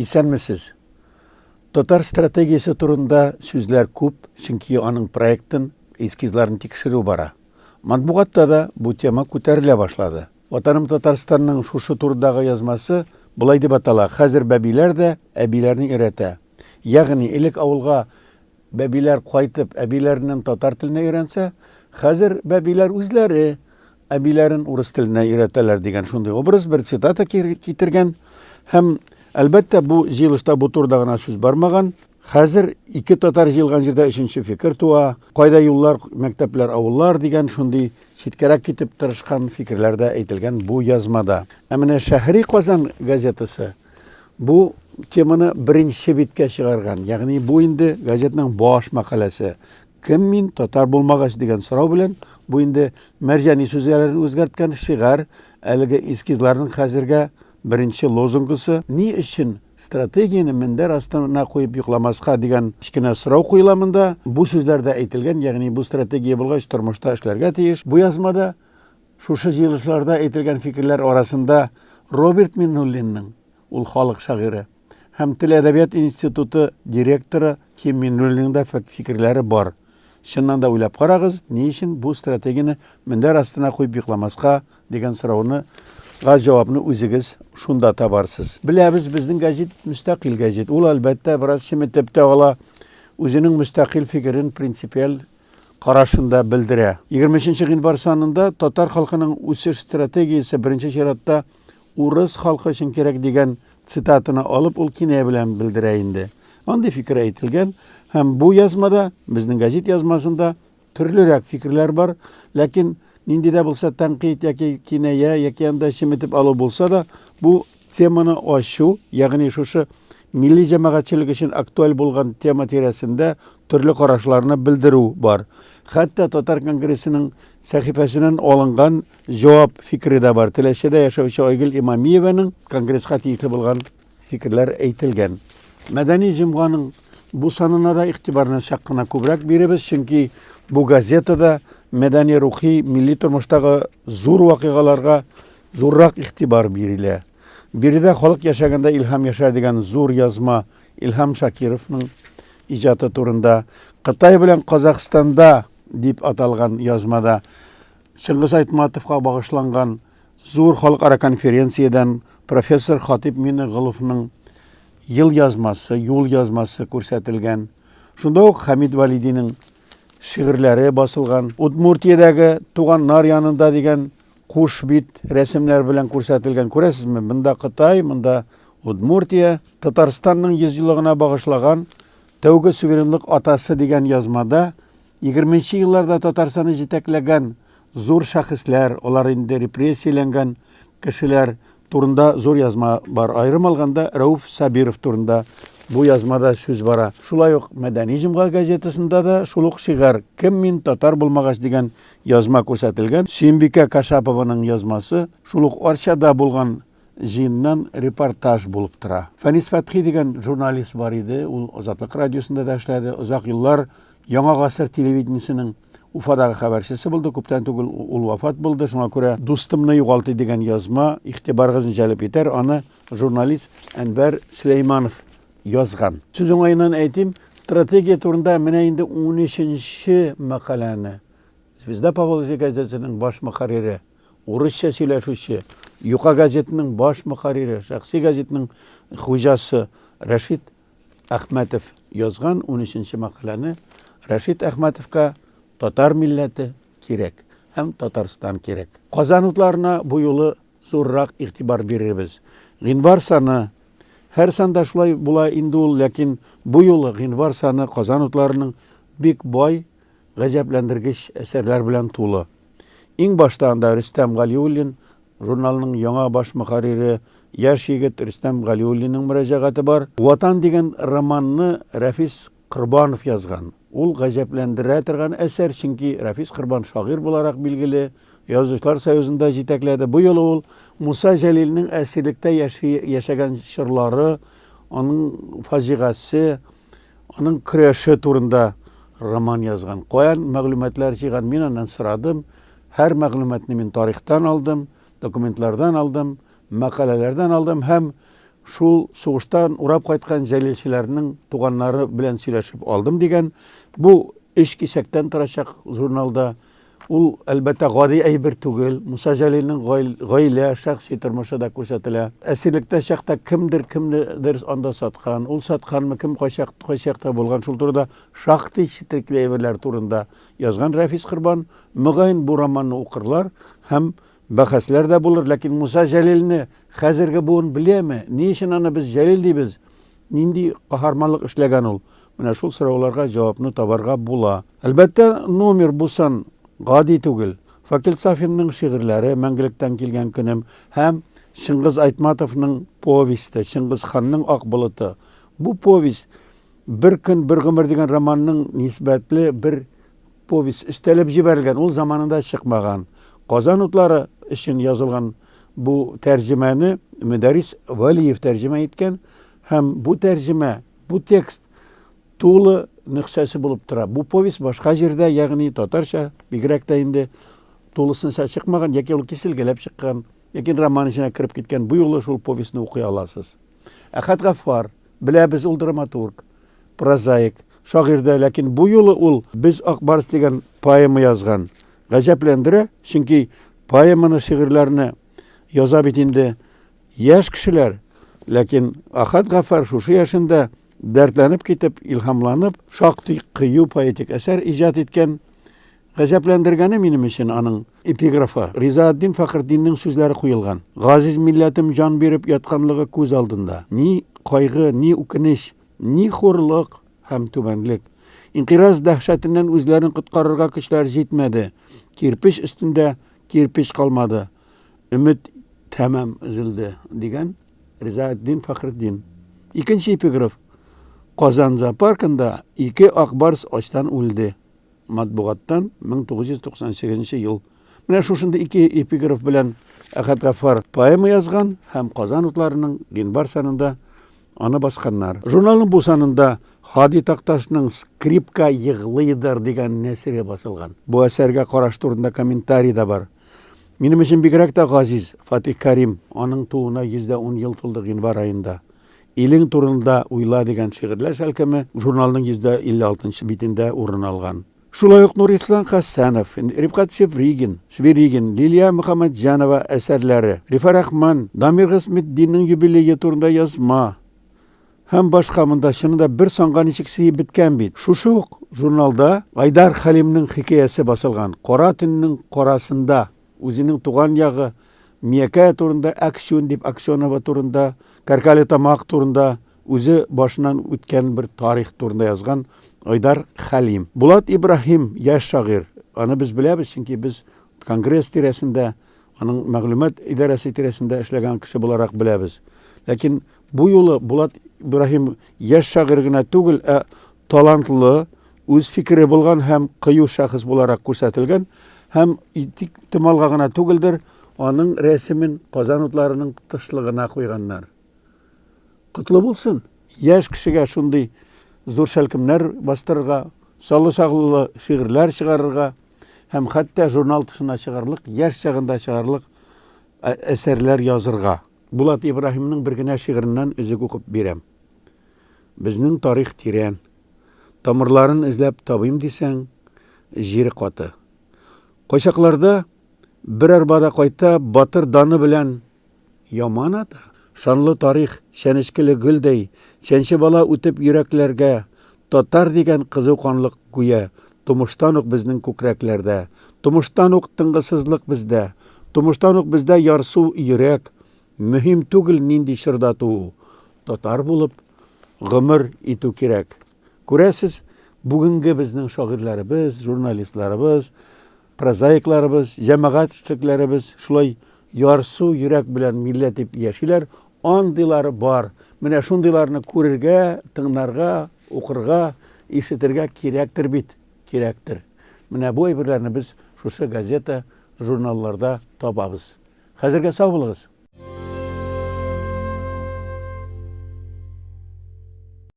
Исәнмесез. Татар стратегиясе турында сүзләр күп, чөнки аның проектын, эскизларын тикшерү бара. Матбугатта да бу тема күтәрелә башлады. Ватаным Татарстанның шушы турыдагы язмасы болай дип атала, Хәзер бәбиләр дә әбиләрне өйрәтә. Ягъни элек авылга бәбиләр кайтып әбиләреннән татар теленә өйрәнсә, хәзер бәбиләр үзләре әбиләрен урыс теленә өйрәтәләр дигән шундый образ, бер цитата китергән. Һәм, әлбәттә, бу җыелышта бу турыда гына сүз бармаган. Хәзер ике татар җыелган җирдә өченче фикер туа. Кайда юллар, мәктәпләр, авыллар дигән шундый читкәрәк китеп тырышкан фикерләр дә әйтелгән бу язмада. Ә менә Шәһри Казан газетасы бу теманы беренче биткә чыгарган. Ягъни бу инде газетның баш мәкаләсе. Кем мин, татар булмагач дигән сорау белән бу инде Мәрҗани сүзләрен үзгәрткән шигарь, әлеге эскизларның хәзергә беренче лозунгысы. Ни өчен стратегияне мендәр астына куеп йокламаска дигән кечкенә сорау куела монда. Бу сүзләр дә әйтелгән, ягъни бу стратегия булгач, тормышта эшләргә тиеш. Бу язмада шушы җыелышларда әйтелгән фикерләр арасында Роберт Миннуллинның, ул халык шагыйре, һәм Тел-әдәбият институты директоры Ким Миннуллинның да фикерләре бар. Чыннан да уйлап карагыз, ни өчен бу стратегияне мендәр астына куеп йокламаска дигән сорауны га җавапны үзегез шунда табарсыз. Беләбез, безнең гәзит мөстәкыйль гәзит. Ул, әлбәттә, бераз чеметеп тә ала, үзенең мөстәкыйль фикерен принципиаль карашын да белдерә. 23 гыйнвар санында татар халкының үсеш стратегиясе беренче чиратта урыс халкы өчен кирәк дигән цитатаны алып, ул киная белән белдерә инде. Андый фикер әйтелгән һәм бу язмада, безнең гәзит язмасында төрлерәк фикерләр бар, ләкин нинди дә булса тәнкыйть яки киная яки анда чеметеп алу булса да, бу теманы ачу, ягъни шушы милли җәмәгатьчелек өчен актуаль булган тема тирәсендә төрле карашларны белдерү бар. Хәтта Татар конгрессының сәхифәсеннән алынган җавап фикере дә бар. Теләчедә яшәүче Айгөл Имамиеваның конгресска тиешле булган фикерләр әйтелгән. Мәдәни җомганың бу санына да игътибарны чак кына күбрәк биребез, чөнки бу газетада мәдәни рухи милли тормыштагы зур вакыйгаларга зуррак игътибар бирелә. Биредә халык яшәгәндә илһам яшәр дигән зур язма Илһам Шакировның иҗаты турында, Кытай белән Казахстанда дип аталган язмада Чыңгыз Айтматовка багышланган зур халыкара конференциядән профессор Хатип Минеголовның ел язмасы, юл язмасы күрсәтелгән. Шунда ук Хәмид Валидинең шигырьләре басылган. Удмуртиядәге туганнар янында дигән куш бит рәсемнәр белән күрсәтелгән. Күрәсезме, монда Кытай, монда Удмуртия. Татарстанның 100 еллыгына багышлаган Тәүге суверенлык атасы дигән язмада 20 елларда Татарстанны җитәкләгән зур шәхесләр, алар инде репрессияләнгән кешеләр турында зур язма бар. Аерым алганда Рәүф Сабиров турында бу язмада сүз бара. Шулай ук Мәдәни җомга газетасында да шул ук шигарь Кем мин, татар булмагач дигән язма күрсәтелгән. Сөембикә Кашапованың язмасы шул ук Арчада булган җыеннан репортаж булып тора. Фәнис Фәтхи дигән журналист бар иде, ул Азатлык радиосында да эшләде, озак еллар Яңа гасыр телевидениесенең Уфадагы хәбәрчесе булды, күптән түгел ул вафат булды, шуңа күрә Дустымны югалты дигән язма игътибарыгызны җәлеп итәр, аны журналист Әнвәр Сөләйманов язган. Сүз уңаеннан әйтим, стратегия турында менә инде унөченче мәкаләне Звезда Поволжья газетасының баш мөхәррире, урысча сөйләшүче, Юка газетының баш мөхәррире, шәхси газетның хуҗасы Рәшит Әхмәтов язган унөченче мәкаләне Рәшит Әхмәтовка татар милләте кирәк һәм Татарстан кирәк. Казан утларына бу юлы зуррак игътибар бирербез. Гыйнвар саны һәр санда шулай була инде ул, ләкин бу юлы гыйнвар саны Казан утларының бик бай, гаҗәпләндергеч әсәрләр белән тулы. Иң башта анда Рөстәм Галиуллин Журналның яңа баш мөхәррире, яшь егет Рөстәм Галиуллинның мөрәҗәгате бар. Ватан дигән романны Рәфис Корбанов язган. Ул гаҗәпләндерә торган әсәр, чөнки Рәфис Корбан шагыйрь буларак билгеле, Язучылар союзын да җитәкләде. Бу юлы ул Муса Җәлилнең әсирлектә яши, яшәгән чорлары, аның фаҗигасе, аның көрәше турында роман язган. Каян мәгълүматлар җыйган, мин аннан сорадым. Һәр мәгълүматны мин тарихтан алдым, документлардан алдым, мәкаләләрдән алдым һәм Шул сугыштан урап кайткан җәлилчеләрнең туганнары белән сөйләшеп алдым дигән. Бу өч кисәктән торачак журналда. Ул, әлбәттә, гади әйбер түгел. Муса Җәлилнең гаилә, шәхси тормышы да күрсәтелә. Әсирлектә чакта кемдер кемнедер анда саткан, ул сатканмы, кем кайчак, кайсы якта булган, шул турыда шактый четерекле әйберләр турында язган Рәфис Корбан. Мөгаен, бу романны укырлар һәм бәхәсләр дә булыр, ләкин Муса Җәлилне хәзерге буын беләме? Ни өчен аны без Җәлил дибез? Нинди каһарманлык эшләгән ул? Менә шул сорауларга җавапны табарга була. Әлбәттә, номер бу сан гади түгел. Факил Сафинның шигырьләре Мәңгелектән килгән көнем һәм Чыңгыз Айтматовның повесте Чыңгыз ханның ак болыты. Бу повесть Бер көн, бер гомер дигән романның нисбәтле бер повесть өстәлеп җибәрелгән, ул заманында чыкмаган. Казан утлары өчен язылган бу тәрҗемәне Мөдәррис Вәлиев тәрҗемә иткән һәм бу тәрҗемә, бу текст тулы нөхсәсе булып тора. Бу повесть башка җирдә, ягъни татарча, бигрәк тә инде тулысынча чыкмаган яки ул киселгәләп чыккан, яки роман эченә кереп киткән. Бу юлы шул повестьны укый аласыз. Әхәт Гаффар, беләбез, ул драматург, прозаик, шагыйрь дә, ләкин бу юлы ул Без Ак Барс дигән поэма язган. Гаҗәпләндерә, чөнки поэманы, шигырьләрне яза бит инде яшь кешеләр, ләкин Әхәт Гаффар шушы яшендә дәртләнеп китеп, илһамланып, шактый кыю поэтик әсәр иҗат иткән. Гаҗәпләндергәне минем өчен аның эпиграфы, Ризаэтдин Фәхретдиннең сүзләре куелган. Газиз милләтем җан биреп ятканлыгы күз алдында. Ни кайгы, ни үкенеч, ни хурлык һәм түбәнлек. Инкыйраз дәһшәтеннән үзләрен коткарырга көчләр җитмәде. Кирпеч өстендә кирпеч калмады. Өмет тәмам өзелде, дигән Ризаэтдин Фәхретдин. Икенче эпиграф, Казан зоопаркында ике ак барс ачтан үлде. Матбугаттан 1998 ел. Менә шушындый ике эпиграф белән Әхәт Гаффар поэма язган һәм Казан утларының гыйнвар санында аны басканнар. Журналның бу санында Һади Такташның Скрипка егълыйдыр дигән нәсере басылган. Бу әсәргә караш турында комментарий да бар. Минем өчен бигрәк тә газиз Фатих Кәрим, аның тууына 110 ел тулды гыйнвар аенда. Илең турында уйла дигән шигырьләр шәлкеме журналның 156 нчы битендә урын алган. Шулай ук Нурислам Хәсәнов, Рифкать Севригин, Сверигин, Лилия Мөхәммәтҗанова әсәрләре, Рифа Рахман, Дамир Гыйсметдинның юбилее турында язма һәм башка монда чынында бер санга ничек сыеп беткән бит. Шушы ук журналда Айдар Хәлимнең хикәясе басылган Кара төннең карасында. Үзенең туган ягы Миякә турында, Әксүн дип Аксенова турында, Кәркәле Тамак турында, үзе башыннан үткән бер тарих турында язган Айдар Хәлим. Булат Ибраһим, яшь шагыйрь. Аны без беләбез, чөнки без конгресс тирәсендә, аның мәгълүмат идарәсе тирәсендә эшләгән кеше буларак беләбез. Ләкин бу юлы Булат Ибраһим яшь шагыйрь генә түгел, ә талантлы, үз фикере булган һәм кыю шәхес буларак күрсәтелгән һәм тик томалга гына түгелдер, аның рәсемен Казан утларының тышлыгына куйганнар. Котлы булсын! Яшь кешегә шундый зур шәлкемнәр бастырырга, саллы-саглы шигырьләр чыгарырга һәм хәтта журнал тышына чыгарлык, яшь чагында чыгарлык әсәрләр язырга. Булат Ибраһимның бер генә шигыреннән өзек укып бирәм. Безнең тарих тирән. Тамырларын эзләп табыйм дисәң, җире каты. Кайчакларда бер арбада кайта батыр даны белән яман ата. Шанлы тарих чәнечкеле гөлдәй, чәнчеп ала үтеп йөрәкләргә. Татар дигән кызу канлык гүя тумыштан ук безнең күкрәкләрдә. Тумыштан ук тынгысызлык бездә. Тумыштан ук бездә ярсу йөрәк. Мөһим түгел нинди чорда туу, татар булып гомер итү кирәк. Күрәсез, бүгенге безнең шагыйрьләребез, журналистларыбыз, прозаикларыбыз, җәмәгать эшлекләребез шулай ярсу йөрәк белән милләт дип яшиләр. Андыйлары бар. Менә шундыйларны күрергә, тыңларга, укырга, ишетергә кирәктер бит, кирәктер. Менә бу әйберләрне без шушы газета, журналларда табабыз. Хәзергә сау булыгыз!